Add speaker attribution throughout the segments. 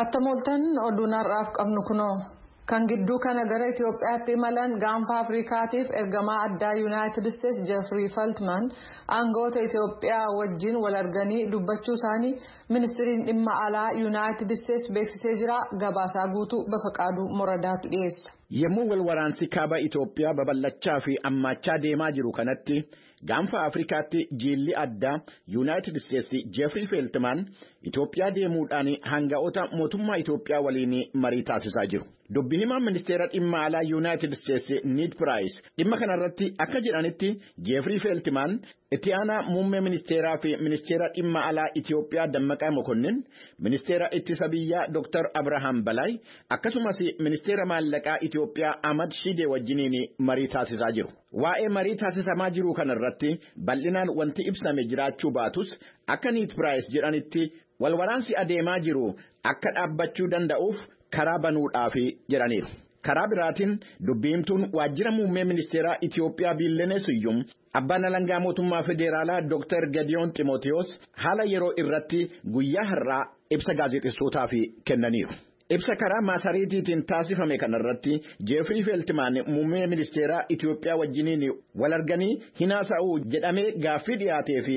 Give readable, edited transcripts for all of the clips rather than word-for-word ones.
Speaker 1: Attam ooltan, oduun har'aaf qabnu kunoo. Kan gidduu kana gara Itoophiyaatti imalan gaanfa Afrikaatiif ergamaa addaa Yuunaayitid Isteetsi Jeefrii Feltman aangawoota Itoophiyaa wajjin wal arganii dubbachuu isaanii ministiriin dhimma alaa Yuunaayitid Isteetsi beeksisee jira. Gabaasaa guutuu Bafaqaaduu Moradaatu dhiyeessa.
Speaker 2: Yommuu wal waraansi kaaba Itoophiyaa babal'achaa fi hammaachaa deemaa jiru kanatti, gaanfa Afrikaatti jiilli addaa Yuunaayitid Isteetsi Jeefrii Feeltimaan Itoophiyaa deemuudhaan hanga'oota mootummaa Itoophiyaa waliin marii taasisaa jiru. Dubbi himaan ministeera dhimma alaa Yuunaayitid Isteetsi Niid Piraayis dhimma kanarratti akka jedhanitti, Jeefrii Feeltimaan itti aanaa muummee ministeeraa fi ministeera dhimma alaa Itoophiyaa Dammaqaa Mokonnin, ministeera ittisa biyyaa Dr. Abrahaam Balaay, akkasumas ministeera maallaqaa Itoophiyaa Ahmad Shidee wajjiniin marii taasisaa jiru. Waa'ee marii taasisamaa jiru kanarratti bal'inaan wanti ibsame jiraachuu baatus, akka Niid Piraayis jedhanitti walwaraansi adeemaa jiru akka dhaabbachuu danda'uuf karaa banuudhaaf jedhaniiru. Karaa biraatiin dubbiimtuun waajjira muummee ministeeraa Itoophiyaa Biillenee Suyyum, abbaan alangaa mootummaa federaalaa Dr. Gadiyoon Ximootiyoos haala yeroo irratti guyyaa har'aa ibsa gaazexeessootaaf kennaniiru. Ibsa karaa maasariitiitiin taasifame kanarratti Jeefrii Feeltimaan muummee ministeeraa Itoophiyaa wajjiniin wal arganii hinaasa'uu jedhamee gaaffii dhiyaatee fi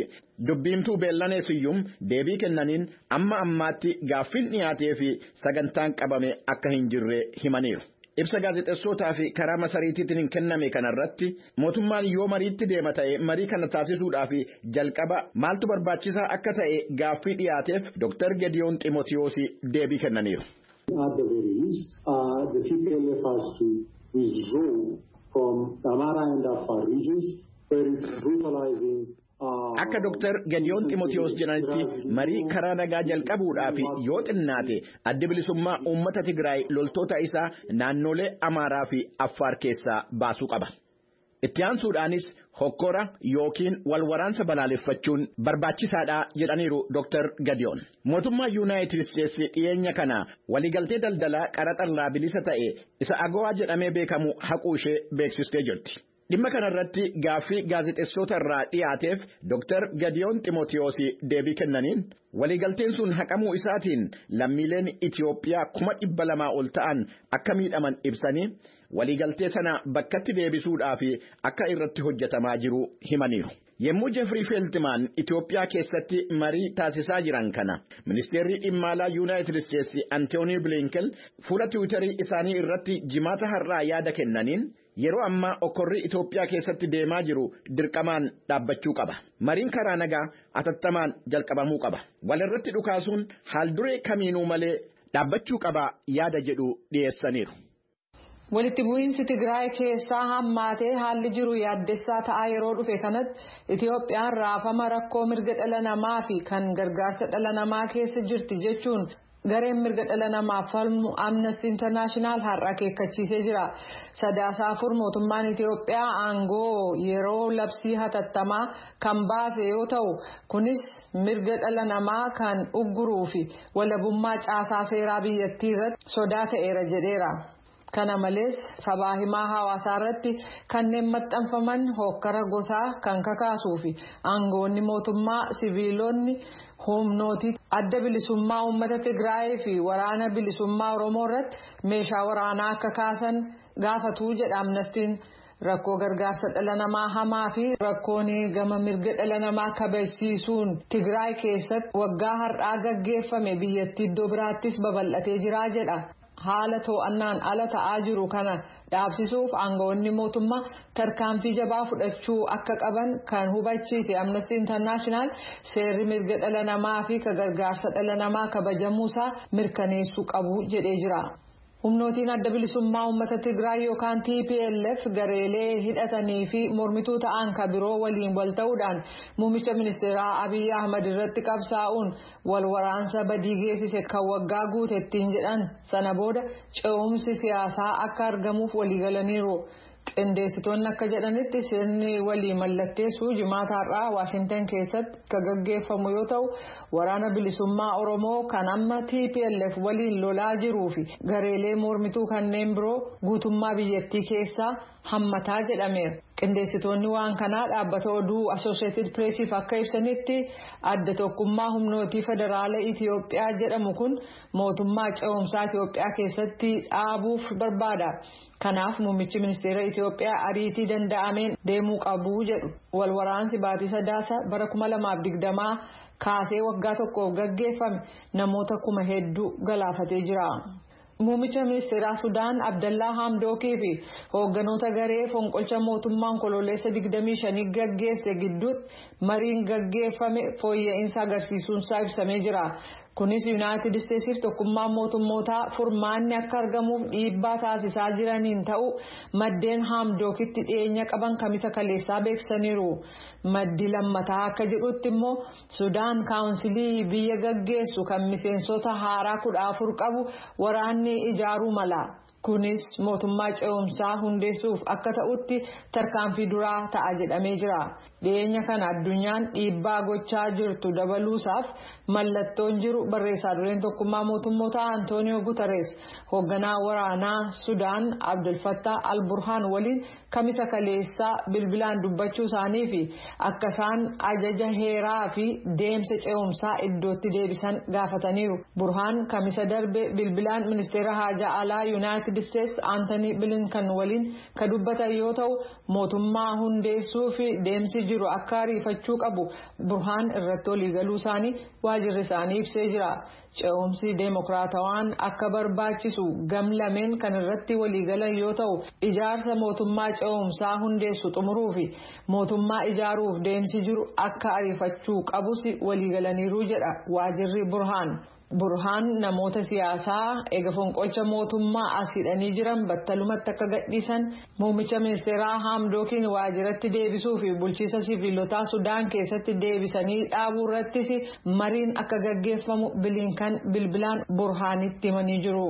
Speaker 2: dubbiimtuu Beellanee Suyyum deebii kennaniin, amma ammaatti gaaffiin dhiyaatee fi sagantaan qabame akka hin jirre himaniiru. Ibsa gaazexeessootaa fi karaa masariitiitiin kenname kanarratti mootummaan yoo mariitti deema ta'e marii kana taasisuudhaaf jalqaba maaltu barbaachisaa akka ta'e gaaffii dhiyaateef Dr. Gediyoon Ximotiyoos deebii kennaniiru.
Speaker 3: At the very least, the TPLF has to withdraw from the Amara and Afar regions where it's brutalizing.
Speaker 2: Akka Dr. Gediyoon Ximotiyoos jedhanitti, marii karaa nagaa jalqabuudhaaf yoo xinnaate addi bilisummaa uummata Tigraay loltoota isaa naannolee Amaaraa fi Affaar keessaa baasuu qaba. Itti aansuudhaanis hokkora yookiin walwaraansa balaaleffachuun barbaachisaadha jedhaniiru Dr. Gadiyoon. Mootummaa Yuunaayitid Isteetsi dhiyeenya kana waliigaltee daldalaa qaraxarraa bilisa ta'e isa AGOA jedhamee beekamu haquu ishee beeksistee jirti. Dhimma kanarratti gaaffii gaazexeessota irraa dhiyaateef Dr. Gadiyoon Ximotiyoos deebii kennaniin, waliigalteen sun haqamuu isaatiin lammiileen Itoophiyaa 200,000 ol ta'an akka miidhaman ibsanii, waliigaltee sana bakkatti deebisuudhaaf akka irratti hojjetamaa jiru himaniiru. Yommuu Jeffrey Feltman Itoophiyaa keessatti marii taasisaa jiran kana, ministeerri dhimma alaa Yuunaayitid Isteetsi Antoonii Blinken fuula Tiwiitarii isaanii irratti jimaata har'aa yaada kennaniin, yeroo ammaa okkorri Itoophiyaa keessatti deemaa jiru dirqamaan dhaabbachuu qaba. Mariin karaa nagaa atattamaan jalqabamuu qaba. Walirratti dhukaasuun haal duree kamiinuu malee dhaabbachuu qaba yaada jedhu dhiyeessaniiru.
Speaker 1: Walitti bu'iinsi Tigraay keessaa hammaatee haalli jiru yaaddessaa ta'aa yeroo dhufe kanatti, Itoophiyaan raafama rakkoo mirga dhala namaa fi kan gargaarsa dhala namaa keessa jirti jechuun gareen mirga dhala namaaf falmu Amnesty International har'a akeekkachiisee jira. Sadaasa 4 mootummaan Itoophiyaa aangoo yeroo labsii hatattamaa kan baase yoo ta'u, kunis mirga dhala namaa kan ugguruu fi walabummaa caasaa seeraa biyyattii irratti sodaa ta'eera jedheera. Kana malees sabaa himaa hawaasaa irratti kanneen maxxanfaman hokkara gosaa kan kakaasuu fi aangoonni mootummaa siviilonni humnootii adda bilisummaa uummata Tigraay fi waraana bilisummaa Oromoo irratti meeshaa waraanaa akka kaasan gaafatuu jedha Amnestiin. Rakkoo gargaarsa dhala namaa hamaa fi rakkoon gama mirga dhala namaa kabajsiisuun Tigraay keessatti waggaa har'aa gaggeeffame biyyattii iddoo biraattis babal'atee jira jedha. Haala to'annaan ala ta'aa jiru kana dhaabsisuuf aangawoonni mootummaa tarkaanfii jabaa fudhachuu akka qaban kan hubachiise Amnesty International, seerri mirga dhala namaa fi ka gargaarsa dhala namaa kabajamuusaa mirkaneessuu qabu jedhee jira. Humnootiin adda bilisummaa uummata Tigraay yookaan TPLF gareelee hidhatanii fi mormituu ta'an kan biroo waliin wal ta'uudhaan muummicha ministeeraa Abiy Ahmad irratti qabsaa'uun wal waraansa badii geessise kan waggaa guutettiin jedhan sana booda ce'umsi siyaasaa akka argamuuf waliigalaniiru. Qindeessitoonni akka jedhanitti, sirni walii mallatteessuu jimaata har'aa Waashintan keessatti kan gaggeeffamu yoo ta'u, waraana bilisummaa Oromoo kan amma TPLF waliin lolaa jiruu fi gareelee mormituu kanneen biroo guutummaa biyyattii keessaa hammataa jedhameera. Qindeessitoonni waan kanaa dhaabbata oduu Associated Pressiif akka ibsanitti adda tokkummaa humnootii federaala Itiyoophiyaa jedhamu kun mootummaa ce'umsaa Itiyoophiyaa keessatti dhaabuuf barbaada. Kanaaf muummichi ministeera Itiyoophiyaa ariitii danda'ameen deemuu qabu jedhu. Walwaraansi baatii sadaasa bara 2020 kaasee waggaa tokkoof gaggeeffame namoota kuma hedduu galaafatee jira. Muummicha ministeeraa Sudaan Abdallaa Hamdookii fi hoogganoota garee fonqolcha mootummaan kololeessa 25 gaggeesse gidduutti mariin gaggeeffame fooyya'insa agarsiisuunsaa ibsamee jira. Kunis Yuunaayitid Isteetsiif tokkummaan mootummootaa furmaanni akka argamuuf dhiibbaa taasisaa jiraniin ta'u maddeen Hamdookitti dhiyeenya qaban kamisa kaleessaa beeksisaniiru. Maddi lammataa akka jedhutti immoo Sudaan kaawunsilii biyya gaggeessu kan miseensota haaraa 14 qabu waraanni ijaaruu mala. Kunis mootummaa ce'umsaa hundeessuuf akka ta'utti tarkaanfii duraa ta'a jedhamee jira. Dhiyeenya kana addunyaan dhiibbaa gochaa jirtu dabaluusaaf mallattoon jiru barreessaa dureen tokkummaa mootummoota Antooniyoo Guterres hoogganaa waraanaa Sudaan Abdulfattaa Alburhaan waliin kamisa kaleessaa bilbilaan dubbachuu isaanii fi akka isaan ajaja heeraa fi deemsa ce'umsaa iddootti deebisan gaafataniiru. Burhaan kamisa darbe bilbilaan ministeera haajaa alaa Yuunaayitid Isteetsi Aantanii Bilinkan waliin ka dubbatan yoo ta'u mootummaa hundeessuu fi deemsi jiru akka ariifachuu qabu Burhaan irratti waliigaluu isaanii waajirri isaanii ibsee jira. Ce'umsi deemokiraatawaan akka barbaachisu gamlameen kan irratti waliigalan yoo ta'u ijaarsa mootummaa ce'umsaa hundeessu xumuruu fi mootummaa ijaaruuf deemsi jiru akka ariifachuu qabus waliigalaniiru jedha waajirri Burhaan. Burhaan namoota siyaasaa eega fonqolcha mootummaa as hidhanii jiran battalumatti akka gadhiisan muummicha ministeeraa Hamdookiin waajiratti deebisuu fi bulchiisa siviilotaa Sudaan keessatti deebisanii dhaabuu irrattis mariin akka gaggeeffamu Bilinkan bilbilaan Burhaanitti himanii jiru.